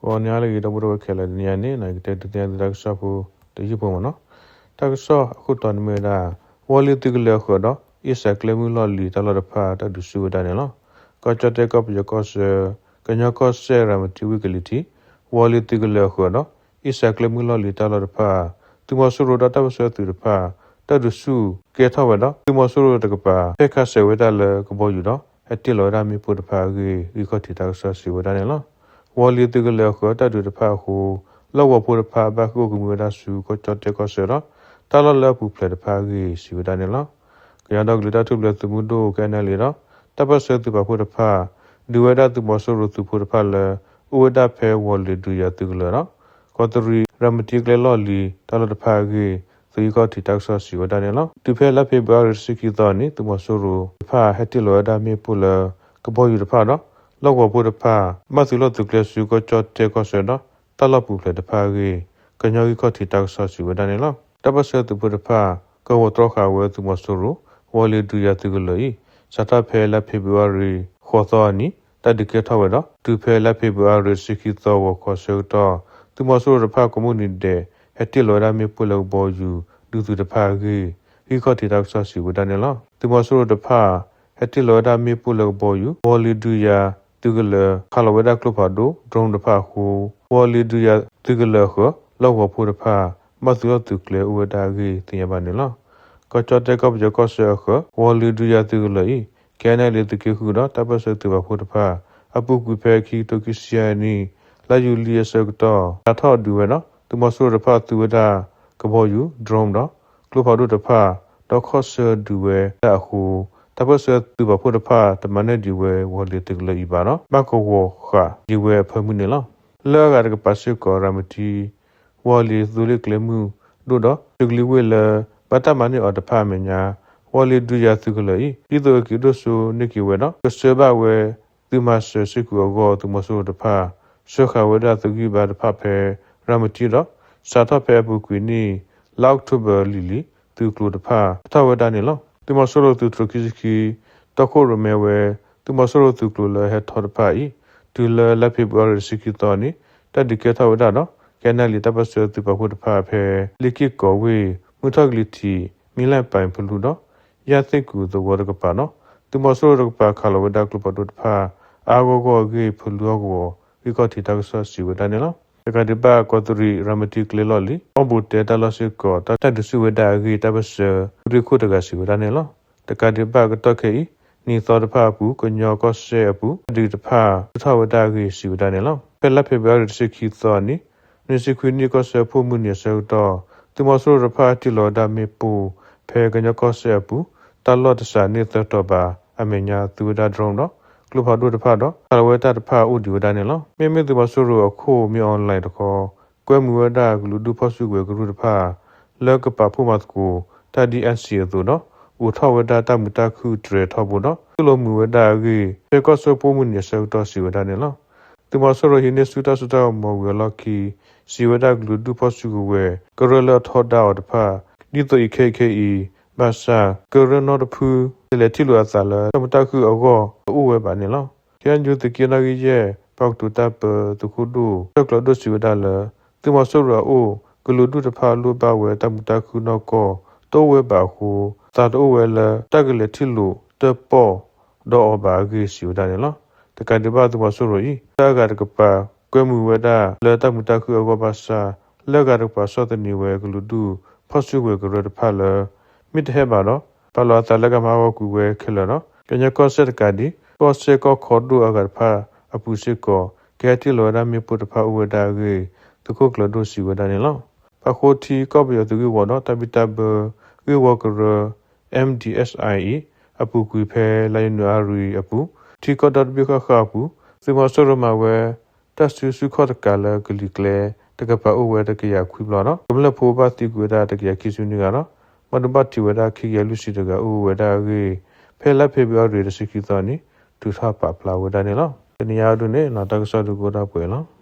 ဂီၤနံၤဟါလၢအဂ့ၤ ဒီပုၢ်ဝဲၢ်ခဲလၢာ်, တနံၤအံၤန့ၣ် ယကတဲဒုးသ့ၣ်ညါသုတၢ်ကစီၣ်ဖိတယုၢ်ဖိမ့ၢ်နီၤ. တၢ်ကစီၣ်အခိၣ်တီန့ၣ်မ့ၢ်ဝဲဒၣ် ဝီၤလ့ၤသုးကလၢၤအဃၢၤဒီး အ့ၣ်စးကျဲမုၢ်လီၢ်လံၤတၢ်လီၢ်တဖၣ် တၢ်ဒုးဆူၣ်ဝဲဒၣ်န့ၣ်လီၤ. ကီၢ်ကၠီၣ်တဲၣ်ကီၢ်ပယီၤကီၢ်ဆၢ ကညီကီၢ်စဲၣ်ရၤမတံဝ့ၢ်ကလံၤထံး ဝီၤလ့ၤသုးကလၢၤအဃၢၤဒီး အ့ၣ်စးကျဲမုၢ်လီၢ်လံၤတၢ်လီၢ်တဖၣ် သုးမီၤစိရိၤဒီးတၢ်ပၢၢ်ဆၢသုးတဖၣ် တၢ်ဒုးဆူၣ်ကဲထီၣ်ဝဲဒီး သုးမီၤစိရိၤတကပၤ ဖဲခးစဲးဝဲဒၣ်လၢကဘီယူၤဒီး ဟဲတ့ၢ်လီၤဝဲဒၣ်မ့ၣ်ပိၢ်တဖၣ်အဂ့ၢ် ဂံၢ်ခီၣ်ထံးတၢ်ကစီၣ်စံးဝဲဒၣ်န့ၣ်လီၤ. ဝီၤလ့ၤသုးကလၢၤအဃၢၤတၢ်ဒုးတဖၣ်အဃိ လီၢ်ကဝီၤဖိတဖၣ်ဘၣ်ဃ့ၢ်အိၣ်ကမှံဝဲဒၣ်ဆူကီၢ်ကၠီၣ်တဲၣ်ကီၢ်ဆၢဒီး တၢ်လီၢ်လၢအပူၤဖျဲးတဖၣ်အဂ့ၢ် စံးဝဲဒၣ်န့ၣ်လီၤ. ကညီဒီကလုာ်တၢ်ထူၣ်ဖျဲးသုးမုၢ်ဒိၣ် ကဲနဲလ်အ့ဒီး တၢ်ပၢၢ်ဆၢသုးပာ်ဖှိၣ်တဖၣ် ဒုးဝဲဒၣ်သုးမီၤစိရိၤသုးဖိတဖၣ်လၢ အိၣ်ဝဲဒၣ်ဖဲဝီၤလ့ၤဒုးယၤသုးကလၢၤဒီး ကီးတရံးရၤမတံကျဲလီၢ်လံၤ တၢ်လီၢ်တဖၣ်အဂ့ၢ် သုးဂံၢ်ခီၣ်ထံးတၢ်ကစီၣ်စံးဝဲဒၣ်န့ၣ်လီၤ. တုၤဖဲလါဖ့ၤဘြူၤအါရံၤတဆံခံသီန့ၣ် သုးမီၤစိရိၤတဖၣ်ဟဲတ့ၢ်လီၤဝဲဒၣ်မ့ၣ်ပိၢ်လၢ ကဘီယူၤတဖၣ်ဒီး လီၢ်ကဝီၤဖိတဖၣ် ဘၣ်သုးလီၢ်သုးကျဲဆူကီၢ်ကၠီၣ်တဲၣ်ကီၢ်ဆၢဒီး တၢ်လီၢ်ပူၤဖျဲးတဖၣ်အဂ့ၢ် ကညီဂံၢ်ခီၣ်ထံးတၢ်ကစီၣ်စံးဝဲဒၣ်န့ၣ်လီၤ. တၢ်ပၢၢ်ဆၢသုးဖိတဖၣ် ကဝီၤတြီဃာ်ဝဲသုးမီၤစိရိၤ ဝီၤလ့ၤဒုးယၤသုးကလၢၤအံၤ စးထီၣ်ဖဲလါဖ့ၤဘြူၤအါရံၤ ဃိးသီအနံၤ တၢ်ဒုးကဲထီၣ်ဝဲဒီး တုၤဖဲလါဖ့ၤဘြူၤအါရံၤတဆံခံသီဂီၤခီဆၢကတီၢ် သုးမီၤစိရိၤတဖၣ်ကိးမုၢ်နံၤဒဲး ဟဲတ့ၢ်လီၤဝဲဒၣ်မ့ၣ်ပိၢ်လၢကဘီယူၤ ဒုးသုးတဖၣ်အဂ့ၢ် ဂံၢ်ခီၣ်ထံးတၢ်ကစီၣ်စံးဝဲဒၣ်န့ၣ်လီၤ. သုးမီၤစိရိၤတဖၣ် ဟဲတ့ၢ်လီၤဝဲဒၣ်မ့ၣ်ပိၢ်လၢကဘီယူၤ ဝီၤလ့ၤဒုးယၤသုးကလၢၤ ခးလီၤဝဲဒၣ်ကျိဖးဒိၣ် drone တဖၣ်အဃိ ဝီၤလ့ၤဒုးယၤသုးကလၢၤအဃၢၤ လီၢ်ကဝီၤဖိတဖၣ် ဘၣ်သုးလီၢ်သုးကျဲအိၣ်ဝဲဒၣ်အဂ့ၢ်သ့ၣ်ညါဘၣ်န့ၣ်လီၤ. ကီၢ်ကၠီၣ်တဲၣ်ကီၢ်ပယီၤကီၢ်ဆၢအဃၢၤ ဝီၤလ့ၤဒုးယၤသုးကလၢၤအံၤ ကဲနဲလ်အ့သုးက့ဃုဒီး တၢ်ပၢၢ်ဆၢသုးပာ်ဖှိၣ်တဖၣ် အပူၤကွံာ်ဖဲခံကထိခံဆံယဲၢ်နံၣ် လါယူၤလံအဆၢကတီၢ် စးထီၣ်ဒုးဝဲဒီး သုးမီၤစိရိၤတဖၣ်သူဝဲဒၣ်ကဘီယူၤ drone ဒီး ကျိဖးဒိၣ်တဖၣ် ဒီးခီၣ်ဆၢဒုးဝဲဒၣ်အဃိ တၢ်ပၢၢ်ဆၢသုးပာ်ဖှိၣ်တဖၣ် တမၤန့ၢ်ဒံးဝဲဝီၤလ့ၤသုးကလၢၤအံၤဘၣ်ဒီး ဘၣ်ကဝီၤဃာ်ဒံးဝဲအဖၢမုၢ်န့ၣ်လီၤ. လၢအဂၤတကပၤစ့ၢ်ကီး ရၤမတံ ဝီၤလ့ၤသိလ့ၣ်ကျဲမုၢ်ဒိၣ်ဒီး သုးကလံၤဝ့ၢ်လၢ ဘၣ်တၢ်မၤန့ၢ်အီၤတဖၣ်အမဲာ်ညါ ဝီၤလ့ၤဒုးယၤသုးကလၢၤအံၤ ဒ်သိးအက့ၤဒိၣ်စိန့ၢ်က့ၤဝဲဒီး ကဆှၢဘၣ်ဝဲ သုးမၤစၢၤစ့ၢ်ကီးအဂီၢ် သုးမီၤစိရိၤတဖၣ် ဆှၢဃာ်ဝဲဒၣ်သုးဂံၢ်ဘါတဖၣ်ဖဲ ရၤမတံဒီး စးထီၣ်ဖဲအပူၤကွံာ်နံၣ် လါအီးကထိဘၢၣ်လံၤလံၤ သုးကျိၤတဖၣ် ဟဲထီၣ်ဝဲဒၣ်န့ၣ်လီၤ. သုးမီၤစိရိၤသုးတြိၤခံဆံခံ တီခိၣ်ရိၣ်မဲဝဲ သုးမီၤစိရိၤသုးကျိၤလၢအဟဲထီၣ်တဖၣ်အံၤ တုၤလၢလါဖ့ၤဘြူၤအါရံၤတဆံခံသီန့ၣ် တၢ်ဒုးကဲထီၣ်ဝဲဒၣ်ဒီး ကဲနဲလ်အ့တၢ်ပၢၢ်ဆၢသုးပာ်ဖှိၣ်တဖၣ်ဖဲ လ့ၣ်က့ၣ်ကီးဝ့ၢ် မုၢ်ထီၣ်ကလံၤထံး မံလၢၢ်ပၢၣ်ဖလူဒီး ယၣ်သ့ၣ်ကူၤသဝီတကပၤဒီး သုးမီၤစိရိၤတကပၤခးလီၤဝဲဒၣ်ကျိဖးဒိၣ်တဖၣ် အါဂီၢ်ဂီၢ်အဂ့ၢ် ဖလူအီကဝီၤ ဂံၢ်ခီၣ်ထံးတၢ်ကစီၣ်စံးဝဲဒၣ်န့ၣ်လီၤ. တကးဒံးဘၣ် ကီးတရံးရၤမတံကျဲလီၢ်လံၤ အီၣ်ဘိးတဲတၢ်လီၢ်စ့ၢ်ကီး တၢ်ဒုးဆူၣ်ဝဲဒၣ်အဂ့ၢ် တၢ်ပၢၢ်ဆၢ သုးရ့ၣ်ခိၣ်တဂၤစံးဝဲဒၣ်န့ၣ်လီၤ. တကးဒံးဘၣ်ကတီၢ်ခဲအံၤ နံၤသီတဖၣ်အပူၤ ကညီကီၢ်စဲၣ်အပူၤ တၢ်ဒုးတဖၣ် ဆူၣ်ထီၣ်ဝဲဒၣ်အဂ့ၢ် စံးဝဲဒၣ်န့ၣ်လီၤ. ဖဲလါဖ့ၤဘြူၤအါရံၤတဆံခံသီန့ၣ် နွံဆံခွံနံၣ်ကီၢ်စဲၣ်ဖိမုၢ်နံၤအဆၢကတီၢ် သုးမီၤစိရိၤတဖၣ်တ့ၢ်လီၤဝဲဒၣ်မ့ၣ်ပိၢ် ဖဲကညီကီၢ်စဲၣ်အပူၤ တၢ်လီၢ်တစးန့ၢ်သၢတီၤဘၣ် အမဲာ်ညါသူဝဲဒၣ် drone ဒီး ကျိဖးဒိၣ်တဖၣ်ဒီး ခးလီၤဝဲတၢ်တဖၣ်အိၣ်ဒံးဝဲဒၣ်န့ၣ်လီၤ. မ့မ့ၢ်သုးမီၤစိရိၤအခိၣ် မင်းအောင်လှိုင် တခီ ကွဲမုာ်ဝဲဒၣ်ကလုာ်ဒူၣ်ဖီၣ်စုကဝဲၤကရူၢ်တဖၣ် လၢကပာ်ဖှိၣ်မၤသကိးတၢ်ဒ် NCA အသိးဒီး အိးထီၣ်ဝဲဒၣ်တၢ်မုာ်တၢ်ခုၣ်တြဲၤထီဘိဒီး သိၣ်လိမုာ်ဝဲဒၣ်အဂ့ၢ် ဖဲကီၢ်စဲၣ်ဖိမုၢ်နံၤအဆၢကတီၢ်စံးဝဲဒၣ်န့ၣ်လီၤ. သုးမီၤစိရိၤဟံးန့ၢ်ဆူၣ်တၢ်စိတၢ်ကမီၤဝံၤအလီၢ်ခံ စံးဝဲဒၣ်ကလုာ်ဒူၣ်ဖီၣ်စုကဝဲၤ ကရၢလၢအထီဒါအီၤတဖၣ် ဒ်သိးအံၤခဲအံၤခဲအံၤ ဘၣ်ဆၣ် ကရၢနီတဖု တလဲၤထံၣ်လိာ်အသးလၢတၢ်မုာ်တၢ်ခုၣ်အဂီၢ် တအိၣ်ဝဲဘၣ်န့ၣ်လီၤ. ခ့ၣ်အဲၣ်ယူၣ် သုးက့နီၣ်ဂံၢ်ယဲၢ် ပှၤကတိၤတၢ်ပၢ သုးခိၣ်ဒိၣ် ဆၢကျၢၤဒိၣ်စံးဝဲဒၣ်လၢ သုးမီၤစိရိၤအအိၣ် ကလုာ်ဒူၣ်တဖၣ်လိၣ်ဘၣ်ဝဲတၢ်မုာ်တၢ်ခုၣ်နီၢ်ကီၢ် တအိၣ်ဝဲဘၣ်အဃိ သးတအိၣ်ဝဲလၢ တၢ်ကလဲၤထံၣ်လိာ်တၢၣ်ပီၣ်ဒီးအီၤဘၣ်အဂ့ၢ် စံးဝဲဒၣ်န့ၣ်လီၤ. တကးဒံးဘၣ်သုးမီၤစိရိၤအံၤ တၢ်အဂၤတကပၤ ကွဲမုာ်ဝဲဒၣ်လၢတၢ်မုာ်တၢ်ခုၣ်အဂီၢ်ဘၣ်ဆၣ် လၢအဂၤတကပၤဆီၣ်သနံးဝဲကလုာ်ဒူၣ်ဖီၣ်စုကဝဲၤကရၢတဖၣ်လၢ မ့ၢ်တဟဲဘၣ်ဒီး ပာ်လီၤအသးလၢကမၤဟးဂီၤကွံာ်ဝဲခဲလၢာ်ဒီး ကညီကီၢ်စဲၣ်တကးဒံး ကီၢ်စဲၣ်ကီၢ်ခီဒိၣ်အဂၤတဖၣ်အပူၤစ့ၢ်ကီး ကဟဲတ့ၢ်လီၤဝဲဒၣ်မ့ၣ်ပိၢ်တဖၣ်အိၣ်ဝဲဒၣ်အဂ့ၢ် သုးခိၣ်ကျၢၤဒိၣ်စံးဝဲဒၣ်န့ၣ်လီၤ. ပာ်ဃိထံကီၢ်ပယီၤသုးဂ့ၢ်ဝီဒီးတၢ်ဘံၣ်တၢ်ဘၢဂ့ၢ်ဝီကရၢ MDSI အံၤ အပူၤကွံာ်ဖဲလါယနူၤအါရံၤအပူၤ ထံကီၢ်ဒီတဘ့ၣ်ဃၣ်ဃၣ်အပူၤ သုးမီၤစိရိၤမၤဝဲတၢ်စုဆူၣ်ခီၣ်တကးလၢကလံၤကျဲတကပၤအိၣ်ဝဲတကယၤခွံဘျီဒီး ကမျၢၢ်ဖိဘၣ်သံကွံာ်ဝဲဒၣ်တကယၤခံဆံနွံဂၤဒီး ဘၣ်ဒိဘၣ်ထံးဝဲဒၣ်ခံကယၤလွံၢ်ဆံတဂၤအိၣ်ဝဲဒၣ်အဂ့ၢ် ဖဲလါဖ့ၤဘြူၤအါရံၤတဆံခံသီန့ၣ် ထုးထီၣ်ပာ်ဖျါဝဲဒၣ်န့ၣ်လီၤ. တနံၤအံၤဒုန့ၣ် တၢ်ကစီၣ်ဒုးကအိၣ်ဒၣ်ပှဲၤလီၤ.